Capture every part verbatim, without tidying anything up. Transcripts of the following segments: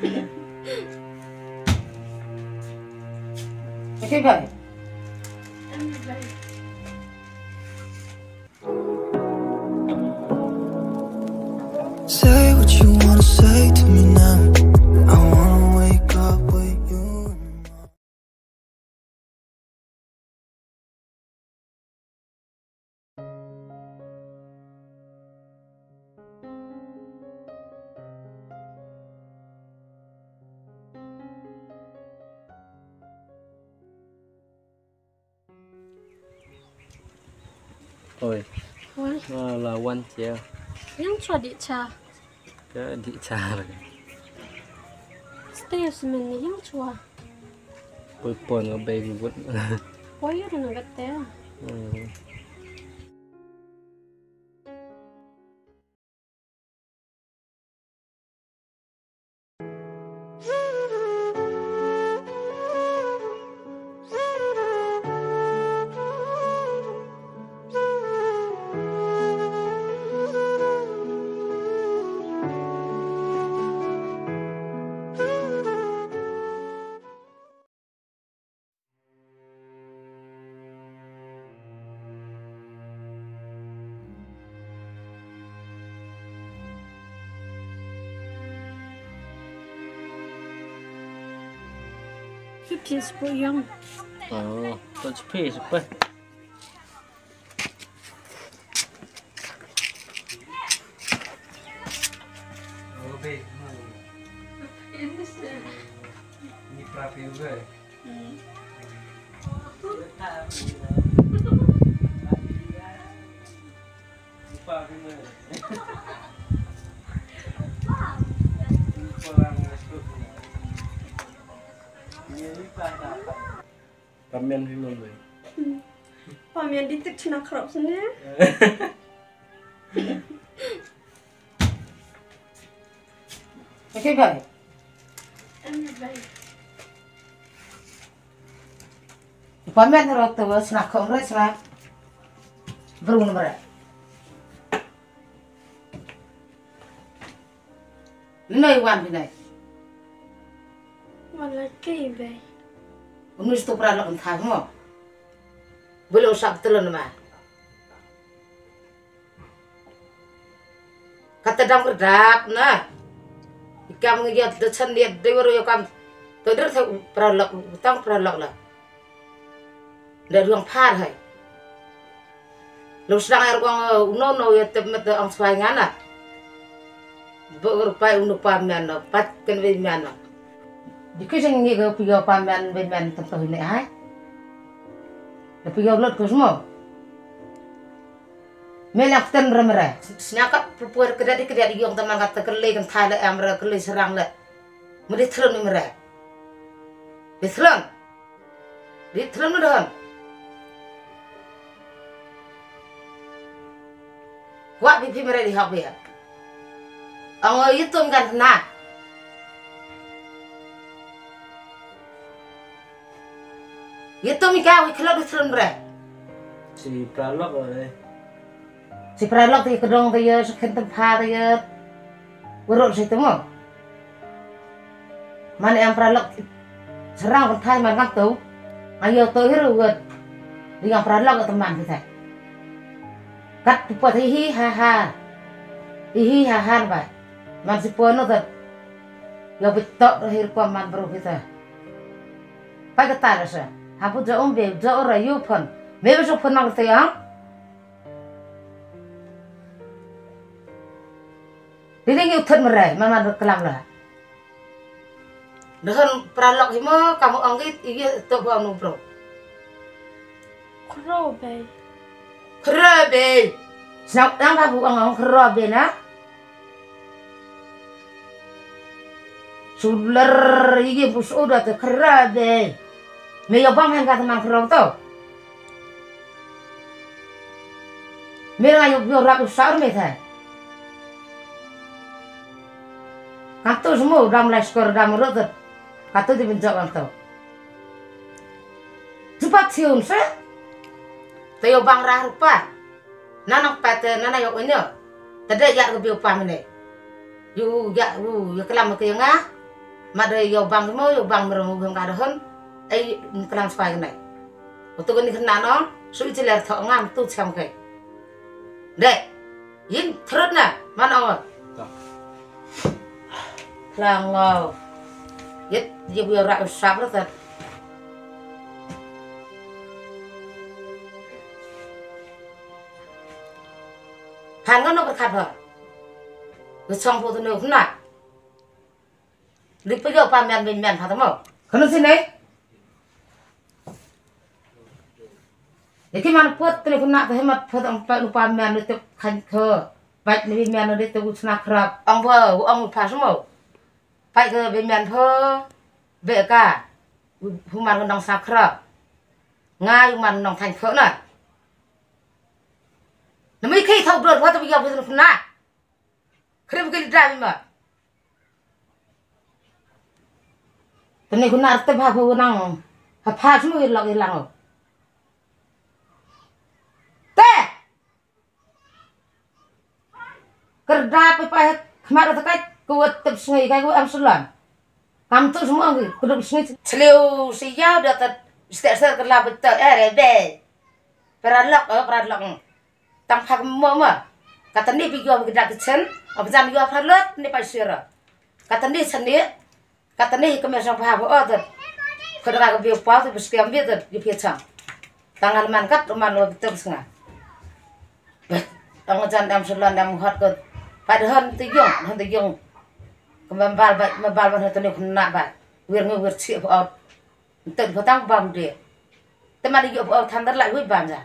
Okay, bye. Say what you wanna say to me now. I wanna wake up with you in my Oi. Oi. Ah, la wan tia. Yang chwa di cha. Ka di cha la. Stay semen ni yang chwa. Poi pon ka bai ki wut. Poi yu na ka te. Hmm. Fifty spot yang. Oh, to fifty spot. Pamen hi mon wei. Pamen di tik china khrap sene. Okay, bye. Pamen ro to sna khong re sna. Brun bre. Nai wan phi nai. Wan la kei bei. Unu stu pra lok thang mo. Belo sak telon ma. Kata dang berdap na. Ikam ngi yat de chen yat de waro yo kam. To der the pra lok tang pra lok la. Da ruang phar hai. Lo sdang er kong uno no ya tep met ong swai ngana. Bo rupai uno pa men no pat ken wei men no. Dikhi sing ngi ga piyo pa men wei men tep to hine hai. Da piyo lot ko smo. Melak ten remre. Snakap pupuer kedat di kedat yong teman kata kelei kan thai le amre kelei serang le. Medi thlon imre. Di thlon. Di thlon medon. Kwah pi pi mere di hok pi ya. Ang o yitum kan na. Yitum ika wi khlot di thlon mere. Si pralok oi. Si pralok ti kedong ti ya, si khentem pha ti ya. Urut si temo. Mane em pralok serang pynthai man kan tu. Ayo tu hiru wet. Di em pralok teman kita. Kat tu pat hihi ha ha. Hihi ha ha ba. Man si pono tet. Yo betok hir ko man bro kita. Pai kata rasa. Hapu ja umbe ja ora yo pon. Me beso pon nang te yang. Dini ngi uthut merai, man man klam la. Dahon pralok himo, kamu anggit, igi tok bang no bro. Kro bei. Kro bei. Snap dang ka bu ang ang kro bei na. Suler igi bu suda te kro bei. Me yo bang hen ka teman kro to. Mira nga yu yu rap u sar me thai. Katu semua dam lai skor dam rot. Katu di benjok katu. Cepat siun se. Tayo bang rah rupa. Nanang pate nana yo unyo. Tade yak ke biu pam ne. Yu yak u yu kelam ke nga. Ma dei ïoh bang mo, ïoh bang mo, mo bang ka dahon. Ai, klam spai kane. Utu kani kena no, sui ciler thok ngam tu siam kai. Dek. Yin thrut na, man ong. Lang ngau. Yet, ye bu rak sap rat. Phan ngano berkat ha. Gesong po tu ne kena. Dik pajok pa mian bin mian ha tamo. Kena sini. Ïa ki man put tene kena te hemat put ang pa lupa mian lu tuk khan kho. Pait ni mian ni tuk sna krap. Ang bo ang pa semua. Pait ke be mian pho. Be ka. Human nong sna krap. Ngai human nong than kho na. Nami kai thau dor pho te bi ya put kena. Khrip ke lidra bi ma. Tene kena arte pha pho nang. Ha pha semua ilok ilang. Te. Kerda pe pa khmar ta kai ku tep sngi kai ku am sulan. Kam tu semua ngi ku dep sngi. Sliu sia da ta stek stek kerla betul eh rebe. Peralok eh peralok. Tang phak mo ma. Kata ni bi yo bi dak chen. Abjan yo peralok ni pa sira. Kata ni seni. Kata ni kami sang pa bo ot. Kata ka bi pa tu bi skem bi tu bi pi chang. Tangal man kat man lo betul senga. Ang jan dam sulan dam hot ko. Padahal tu yong, hon tu yong. Kembal ba, kembal ba tu ni kena ba. Wir ngi wir chi bo ot. Ntet ba tang bam de. Teman yo bo ot than dar la wi bam ja.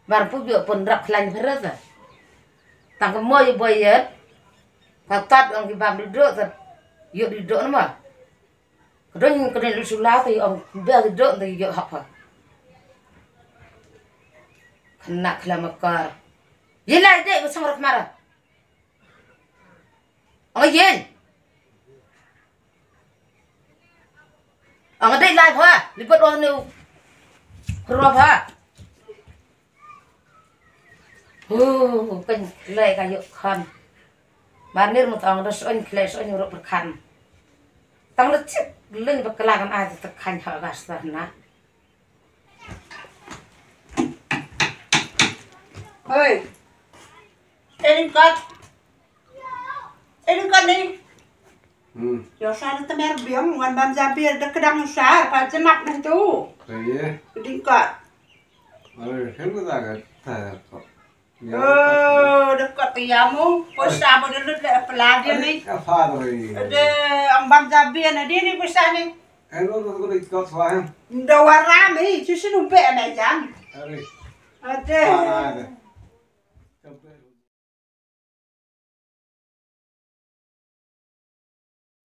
Bar pu yo pun rak khlaiñ pheret ta. Tang ka mo yo boy yet. Ka tat ang ki bam di dok ta. Yo di dok nama. Kedon kedon lu sula ta yo ang bel di dok ta yo hap ha. Kena khlama kar. Ye lai de ko sang rak mara. Ang yen. Ang dei lai pha, li bot ong ni u. Khro pha. Hu, kan lai ka yok khan. Mar nir mut ang dos ong khlai ong rok berkhan. Tang le chip leng ba kala kan ai ta khan ha gas ta na. Hei. Erin kat. Erin kat ni. Hmm. Yo sa ta mer biang wan bam ja biar da kedang sa pa jenap nang tu. Kaya. Ding kat. Oi, sen ko ta ka ta ko. Oh, da kat ya mo. Posa mo da lut le peladi ni. Apa tu ni? De ang bam ja biar na di ni posa ni. Eno to ko dik kot swa. Ndo warami, chusi numpe ame jam. Ari. Ade. Mana ade.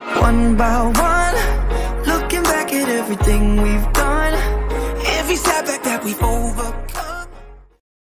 One by one,